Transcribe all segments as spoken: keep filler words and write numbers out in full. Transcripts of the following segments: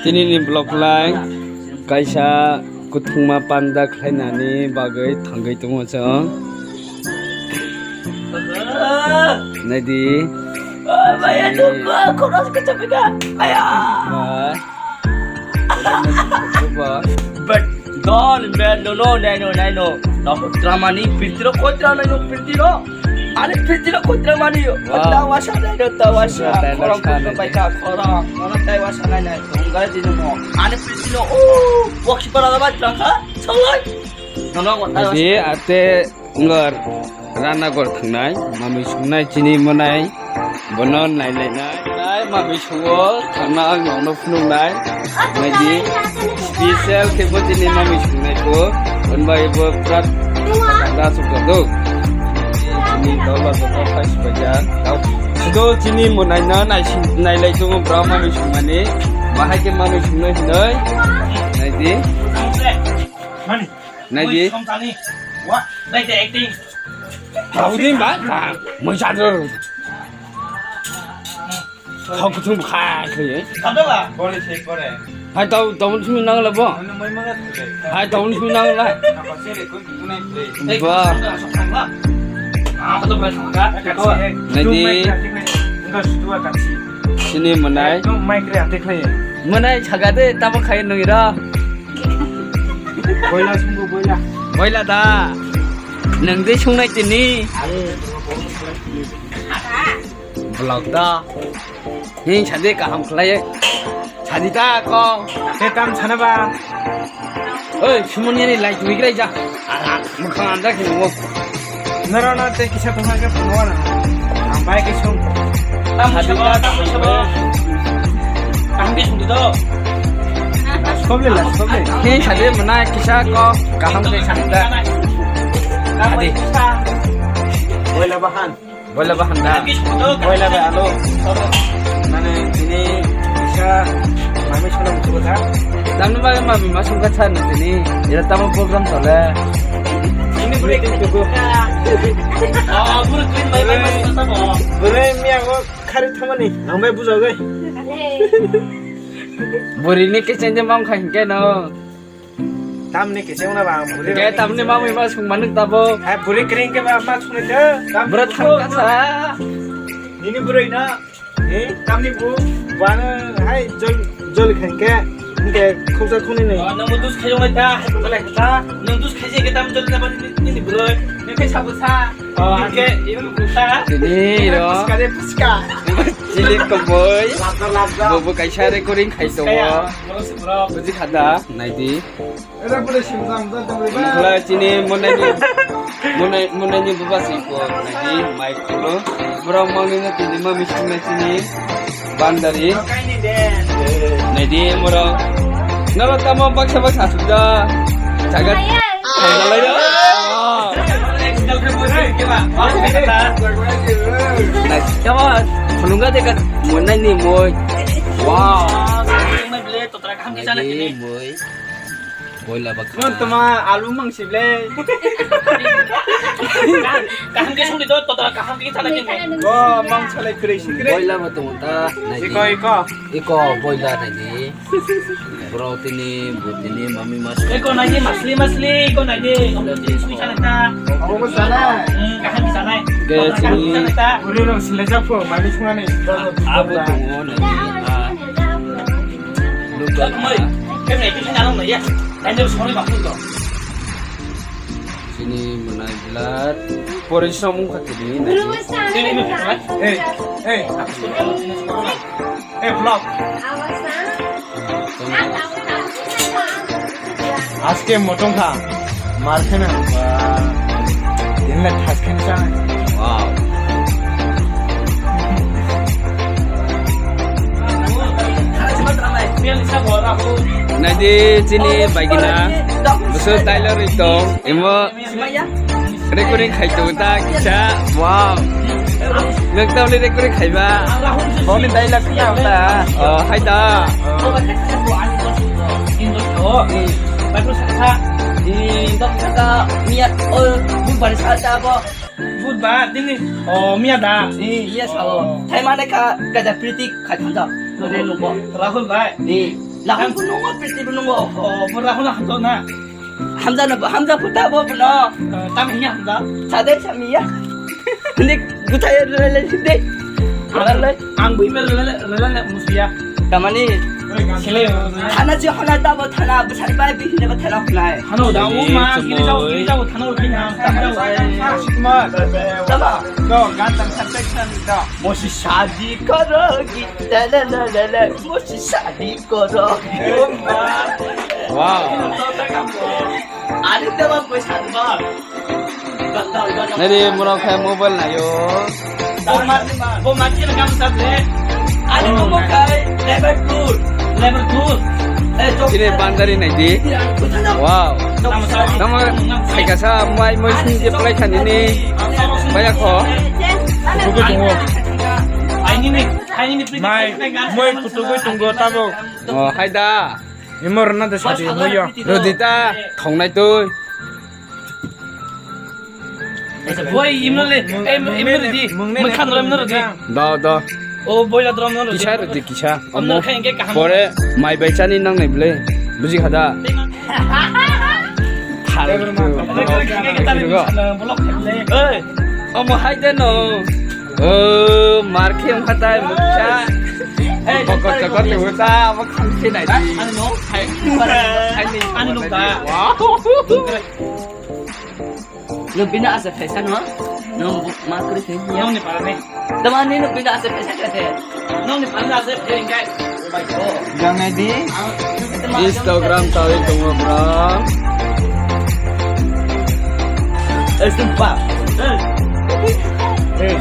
Tini ni vlog lai kaisa kuthungma panda khlainani bagwi thangwi tongo chwng. Naidi. Maya, chukma, khoroksa kachapika. Maya. Ba. But don, man, no, no, no, no, no, no. No, dramani, pirtiro, koi dramani, no, pirtiro. Ani pirtiro, koi dramani. Wow. Tawasa, no, no, tawasa. Dialogue khorang, sana. Khorang, khorang. Mana tawasa, no, no. Tunggal di, no. Ani pirtiro, oh, wakipara, ba, drangka, salai. No, no, tawasa. Jadi, ate Wngor rana gor thangnai, mamui sungnai chini mwnai, bono nailainai. Tai mamui sungo thangna ang nokno phunuknai. Naidi special khe bo chini mamui sungnai bo, hwnbai bo prak da sukha do. Chini dolbar bo tau phai subaijak. Tau sudo chini mwnaino naising, nailai tongo bwrok mamui sungmani. Bahai khe mamui sungnai hinoi. Naidi. Mani. Naidi. Mui somtani. Wa, naidi acting. Taudi ba, ba, mui chadro. Thok kuthum khai khai. Kadala. Pore se pore. Hai tau, tau simi nang la bo. Ano mai manga thule. Hai tau simi nang la. Apa se le kun tu nai thule. Ba. Ah, to ba ka. Naidi. Enggak sudah kasih. Sini mwnai. Itu mic re atik lai. Mwnai saga de tamo khai nungira. Boila sungbo boila. Boila da. Nang de sungnai tini. Vlog da. Ni sadi kaham khlai. Sadi ta ko. Te tam sana ba. Oi, sumuni ni lai tui krai ja. Mukha anda khe mo. Nara na te kisa thangna khe phunukna. Ang bai khe sung. Tam sabo, tam sabo. Kaham khe sung di do. Last kobli, last kobli. Ni sadi mana kisa ko kaham khe sung da. Adi. Boila bahan. Boila bahan da. Boila bai alo. Mane tini kisa mami sono musugo tha. Tamni bagwi mami masuk ka tha na tini. Ira tamo program chole. Ini break itu go. Ah, buru green bai bai masuk ka tamo. Buru miya go khari thamani. Ang bai bujo gai. Buri ni kitchen de mang kha hinkhe no. Tamni kisa wngna ba ang buri. Ke tamni mamui ma sung manuk tabo. Hai buri kring ke ba ma sung de. Bura thang ka sa. Nini buri na. Eh, tamni bu. Bana hai jol jol khan ke. Ke khoksa khuni ni. Oh, nang dus khai jong ta. Bale ta. Nang dus khai ke tam jol na ba nini buri. Nang ke sabu sa. Oh, ke ibu sa. Ini ro. Puska de puska. Chili koboi. Labda labda. Bobo kaisa recording khai tongo. Buji khada, naidi. Mukla chini monai ni, monai, monai ni buba si ko, naidi, mai kulo. Bro, mangni na tini ma mising na chini. Bandari. Naidi, moro. Nalo tamo baksa baksa sujak. Jagat. Khonalai do. Khonungga dekat monai ni moi. Wow. Naidi, moi. Boila ba. Mon toma alu mang sible. Kaham ke sung di to, totra kaham ke sana ke. Bo mang salai kre si kre. Boila ba tong ta. Iko, iko. Iko boila naidi. Bro tini, bu tini, mami mas. Iko naidi, masli, masli, iko naidi. Kamu tini sui sana ta. Kamu sana. Hmm, kaham ke sana. Ke sini. Sana ta. Uri lo sila japo, mami sungani. Abu tong naidi. Ah. Luka. Mai, kemne itu sana lo ya. Tanya sore ba pun to. Sini menai jelat. Pore samung kha tini. Eh, eh. Eh, vlog. Aske motong kha. Mar khena. Ba. Dinle thas khen sa. Wow. Naidi chini bagina. Bwswk tailor ri tong. Emo recording khai tongo ta kisa. Wow. Nwng tamni recording khaiba. Boni dialogue khna ta. Oh, hai ta. Budbar, tini, oh, miya da. Iya, sao. Thai mane ka, kaja priti khai thang ta. Rahul bhai. Laham pun nungo, piti pun nungo. Oh, mura hona hamdo na. Hamza na, hamza puta bo no. Eh, tam hiya hamza. Sadai samiya. Nik gutai lele sinde. Ang, ang bui mel lele, lele musiya. Tamani. Sile. Thana ji hona tabo thana, besar bai bihine ba thana hunai. Hano da, o ma, kiri jao, kiri jao, thana o kiri na. Tama. No, gantan section da. Mosi shadi karogi. La la la la la. Mosi shadi karogi. Wow. Ani tama poisa ba. Nari murok hai mobile nayo. Bo mati na kam sab le. Ani mo kai level two. Level two. Eh, chok. Ini bandari nai di. Wow. Tama hai kasa mai mai sini je play khan ini. Banyak ho. Kutugo tungo. Mai moi kutugo tungo tabo. Oh, hai da. Imor na de sadi moyo. Rodita thongnai tui. Boi, imno le, em, imno ridi. Mungni mungni mukhan ro imno ridi. Da, da. O boila drom no ridi. Kisa ridi, kisa. Amno khain ke kaham. Pore mai bai chani nang nai ble. Buji khada. Thal. Oi, omo hai de no. O, mar khe wngkha tai mukha. Kokot kokot le wngkha, abo khang se nai di. Ani no. Ani no da. Wow. Nwng bini asa phaisa no? Nwng ma kwrwi khe ya? Nwng ni para ni. Tamani nwng bini asa phaisa khe te. Nwng ni para asa phaisa khe. Yang nai di. Instagram tawi tongo bro. Eh, sumpah. Eh.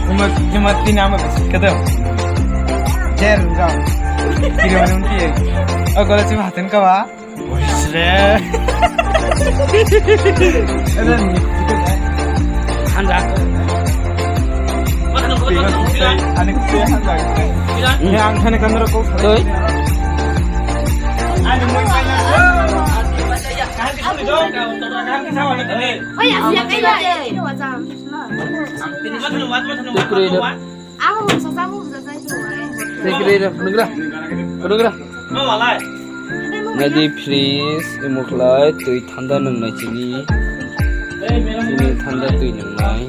Cuma, cuma tini ama besi kata. Jer, jam. Kiri mana mungkin? Oh, kalau cuma hatin kau ah. Oisre. Ada ni. Handa. Ani kuya handa. Ni ang thani kamera ko. Toi. Ani moi pai na. Oye, así ya que ya. Tukre. Amo sa sa mo sa sa. Tukre, nugra. Nugra. Nadi freeze, imukhlai, twi thanda nungnai chini. Chini thanda twi nungnai.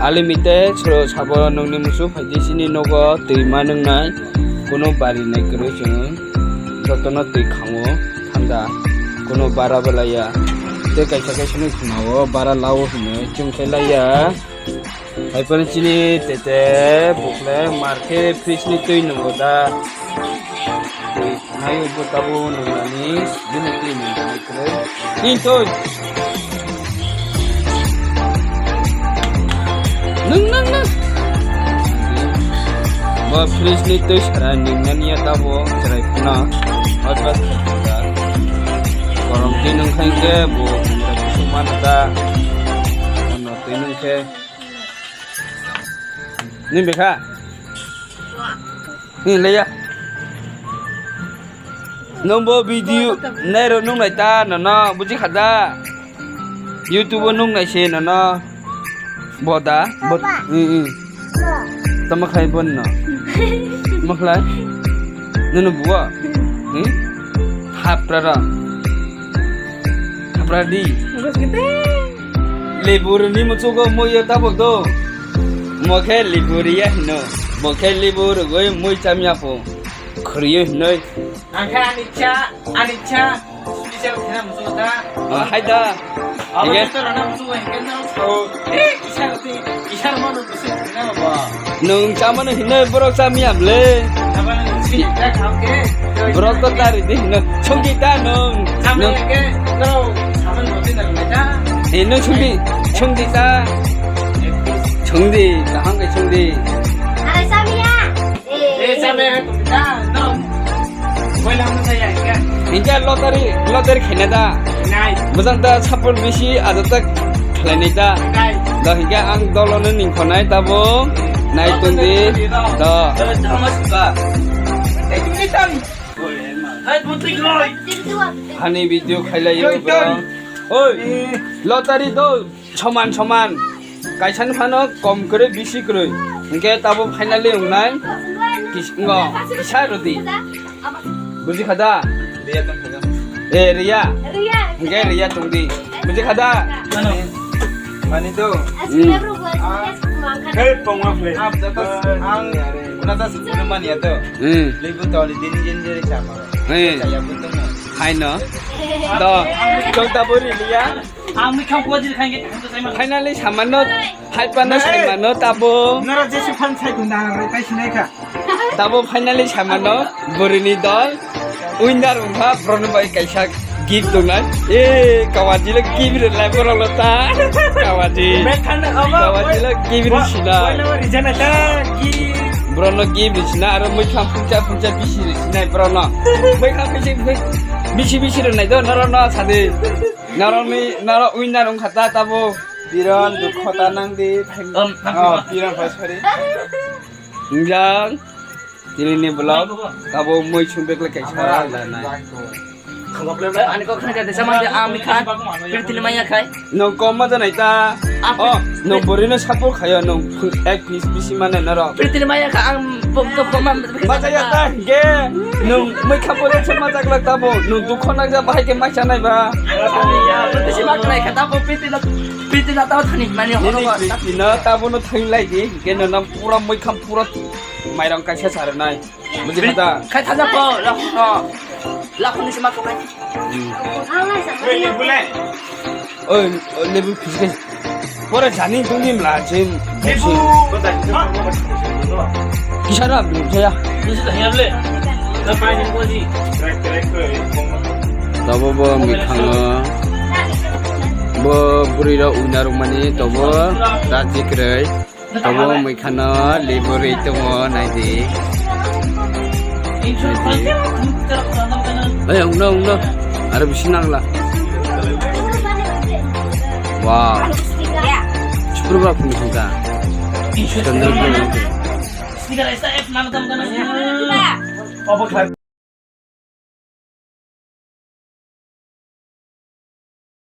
Unlimited, sro sabo nungni musu phaidi chini nogo twi ma nungnai. Kuno bari nai kwrwi chwng. Jotono twi khango thanda. Kuno bara belaiya. Tei kaisa kaisa ni khunao bara lao hwnwi chwng khe laiya. Hai phano chini tete bukle market fridge ni twi nungo da. Twi nai bo tabo nungnani bini twi nungnani kwrwi. Ni twi. Nung, nung, nung. Bo fridge ni twi sara nungnani ya tabo chwrai phano. Hot bus khai phano. Korom twi nung khai khe bo kusuma da. Ono twi nung khe. Ni bekha? Ni leya. Nungbo video nairo nungnai ta nono buji khada. YouTube o nungnai se nono. Boda, bot, i, i. Tamo khlai bon no. Tamo khlai. Nono buo. Hmm? Hapra ra. Hapra di. Bos gede. Lebu rwni muchugo mui yo tabuk do. Mo khe lebu riya hino. Mo khe lebu rwgwi mui chamya pho. Khriyo hinoi. Ang khe ani cha, ani cha. Special khena muchugo ta. Ah, hai da. Abo ige. Ito rana muchugo hingke nang sao. Eh, kisa roti, kisa rama no. Nwng chamano hinoi borok chamiya ble. Borok to tari di hinoi. Chongdi ta nwng. Nwng. Eh, nwng chongdi, chongdi ta. Chongdi, kaham khe chongdi. Hinkhe lottery, lottery khaina da. Bwsang ta support bisi ajatak khlainai ta. Da hinkhe ang dolono ningkhonai tabuk nai tongdi. Da. Hani video khailaiyo bro. Oi, lottery do. Soman soman. Kaisani phano kom kwrwi bisi kwrwi. Hinkhe tabuk finally wngnai. Ngo, kisa rodi. Buji khada? Riya tong khada. Eh, Riya. Riya. Hingke Riya tong di. Buji khada? Mani, mani to. Hmm. Hei, pongwa play. Ang, ang, nata sukuna mani ato. Hmm. Lebu toli dini jeni jeni sama. Hmm. Saya pun tong. Hai no. Do, chok tabori Riya. Ang mikha kuwa jil khainge. Finally, samano, hai pano samano tabo. Nara jesi fan sai kunda, rai kai sinai kha. Tabo finally samano, borini dol, winner wngkha, borokno bai kaisa gift dongnai. Eh, Kawaji le gift rinai borok lo ta. Kawaji. Kawaji le gift rinai. Borokno gift rinai, aro muikhang phungcha phungcha bisi rinai borokno. Muikhang bisi, bisi, bisi rinai do, norokno sadi. Norokni, norok winner wngkha ta tabo. Piron, dukho ta nang di. Um, oh, Piron phai, sorry. Jang, tini ni vlog, tabo mui sung bekle kaisa lanai. Ani kok khna kade sama de ami khan, pirtini maya khai. Nong kom ma janai ta. Oh, nong borino support khayo, nong ek piece bisi mane norok. Pirtini maya kha ang bom to kom ma. Ma jaya ta, ge. Nong mui khapo se ma jak lak tabo, nong dukho nang ja bahai ke ma chanai ba. Pirtini ma khlai kha tabo, pirtini, pirtini ta thani mani hono. Nini ba. Pirtini tabo no thang lai di, ge no nang pura mui kham pura mairang kaisa sar nai. Buji khata. Khai thaja ko, lakho no. Lakho ni sima ko khai. Hmm. Oi, oi, lebu phis khai. Pore jani tungdi mla jin. Lebu. Kisara blu jaya. Ni se hanya le. Na pai ni ko ji. Tabo bo mikhango. Bo bwrwi rok uina rwmani tabo raji kwrwi. Tabo mui khano lebu rwi tongo, nai di. Nai di. Oi, ungno, ungno. Aro bisi nangla. Wow. Chupru ba phung phung ka. Chandra phung phung.